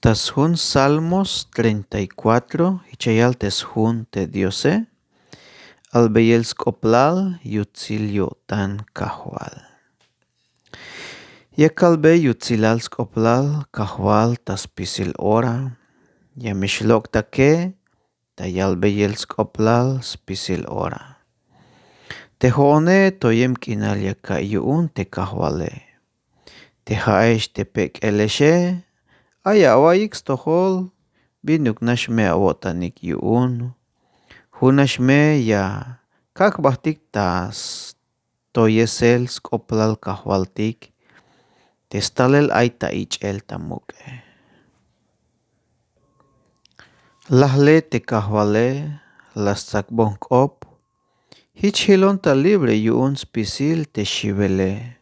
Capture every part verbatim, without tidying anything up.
Ta sjun Salmos treinta y cuatro, jich ya yal te sjun te Diose: Albeyel sk'oplal yutsil yo'tan Kajwal. Ya kalbe yutsilal sk'oplal Kajwal ta spisil ora. Ya me xlok'take ta yalbeyel sk'oplal spisil ora. Te jo'one toyem k'inal ya ka'iy yu'un te Kajwale. Te ja'ex te pek'elexe, ay awa'iyik stojol binuk nax me awo'tanik yu'un. Jun nax me ya kak' jbajtik ta stoyesel sk'oplal Kajwaltik te stalel ay ta ich'el ta muk'e. Laj le te Kajwale, la stsakbon jk'op. Jich jilon ta libre yu'un spisil te xiwele.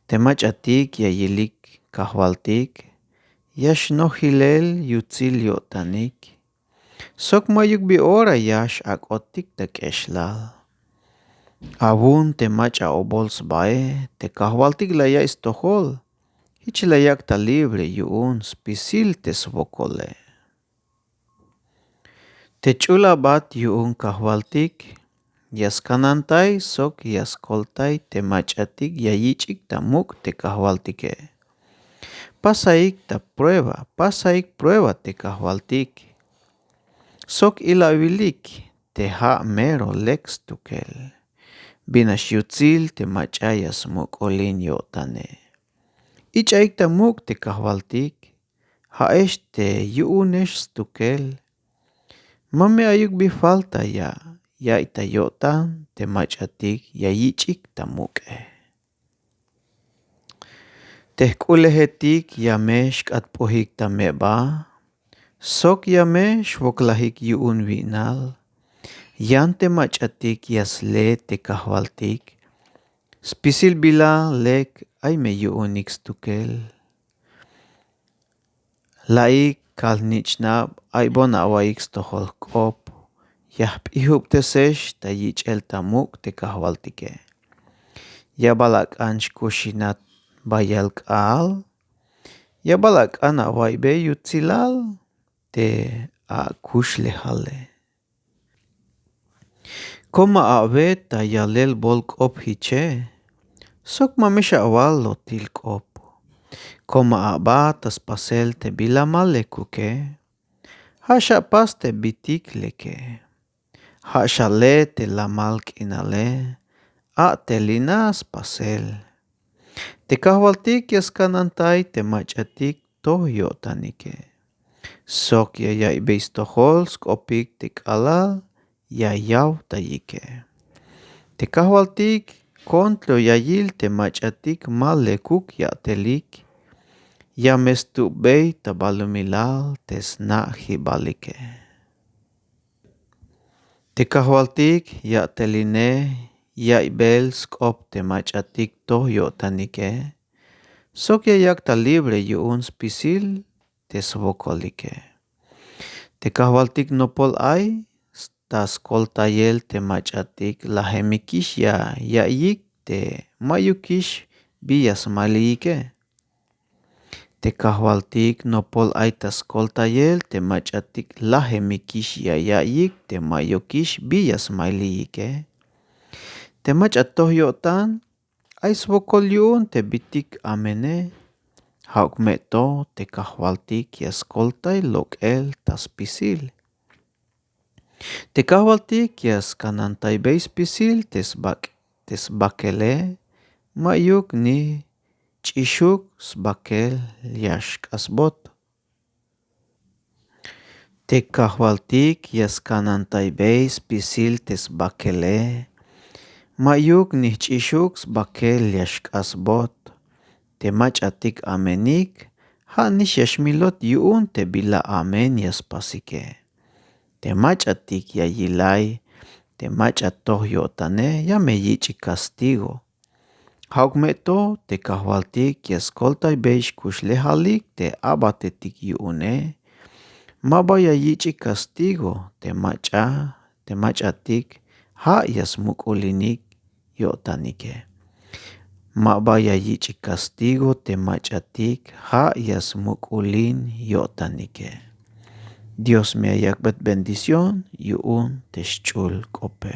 Te mach'atik ya yilik Kajwaltik, ya xnojilel yutsil yo'tanik. Sok ma'yuk bi ora ya x'ak'otik ta k'exlal. Awu'un te mach'a obol sbae, te Kajwaltik la ya'iy stojol. Jich la yak' ta libre yu'un spisil te swokole. Te ch'ul abat yu'un Kajwaltik ya skanantay sok ya skoltay te mach'atik ya yich'ik ta muk' te Kajwaltike. Pasaik ta prueba, pasaik prueba te Kajwaltik. Sok ilawilik te ja' mero lek stukel. Bin nax yutsil te mach'a ya smuk'ulin yo'tane. Ich'aik ta muk' te Kajwaltik, ja'ex te yu'unex stukel. Ma me ayuk bi falta ya ya'iy ta yo'tan te mach'atik ya yich'ik ta muk'e. Te jk'ulejetik ya me xk'atp'ujik ta me'ba, sok ya me xwoklajik yu'un wi'nal. Yan te mach'atik ya sle te Kajwaltik. Spisil bila lek ay me yu'unik stukel. La'ik kal-jnich'nab, aybon awa'iyik stojol jk'op. Ya jp'ijubtesex ta yich'el ta muk' te Kajwaltike. Ya bal ak'an xkuxinat bayal k'aal. Ya bal ak'an awa'iybe yutsilal te akuxlejale. Koma a'be ta yalel bol k'op jiche, sok ma me xawal lotil k'op. Koma a'ba ta spasel te bila ma lekuke. Ja' xapas te bitik leke. Ja' xale te lamal k'inale. A'telina spasel. Te Kajwaltik ya skanantay te mach'atik toj yo'tanike. Sok ya ya'iybey stojol sk'opik te k'alal ya yawtayike. Te Kajwaltik contra ya yil te mach'atik ma lekuk ya'telik. Ya me stupbey ta balumilal te sna'jibalike. Te Kajwaltik ya'teline ya'iybel sk'op te mach'atik toj yo'tanike. Sok ya yak' ta libre yu'un spisil te swokolike. Te Kajwaltik nopol ay ta skoltayel te mach'atik lajemikix ya ya'iyik te ma'yukix bi ya smayliyike. Te Kajwaltik nopol ay ta skoltayel te mach'atik lajemikix ya ya'iyik te ma'yukix bi ya smayliyike. Te mach'a toj yo'tan ay swokol yu'un te bitik amene. Ja'uk me to te Kajwaltik ya skoltay lok'el ta spisil. Te Kajwaltik ya skanantaybey spisil te sbak, te sbakele, ma'yuk ni ch'ixuk sbakel ya xk'asbot. Te Kajwaltik ya skanantaybey spisil te sbakele, ma'yuk ni jch'ixuk sbakel ya xk'asbot. Te mach'atik amenik, ja' nix ya xmilot yu'un te bila amen ya spasike. Te mach'atik ya yilay te mach'a toj yo'tane ya me yich'ik castigo. Ja'uk me to te Kajwaltik ya skoltaybey xkuxlejalik te abatetik yu'une. Ma ba ya yich'ik castigo te mach'a, te mach'atik ja' ya smuk'ulinik yo'tanike. Ma ba ya yich'ik kastigo te mach'atik ja' ya smuk'ulin yo'tanike. Dios me ya yak'bet bendición yu'un te xch'ul k'ope.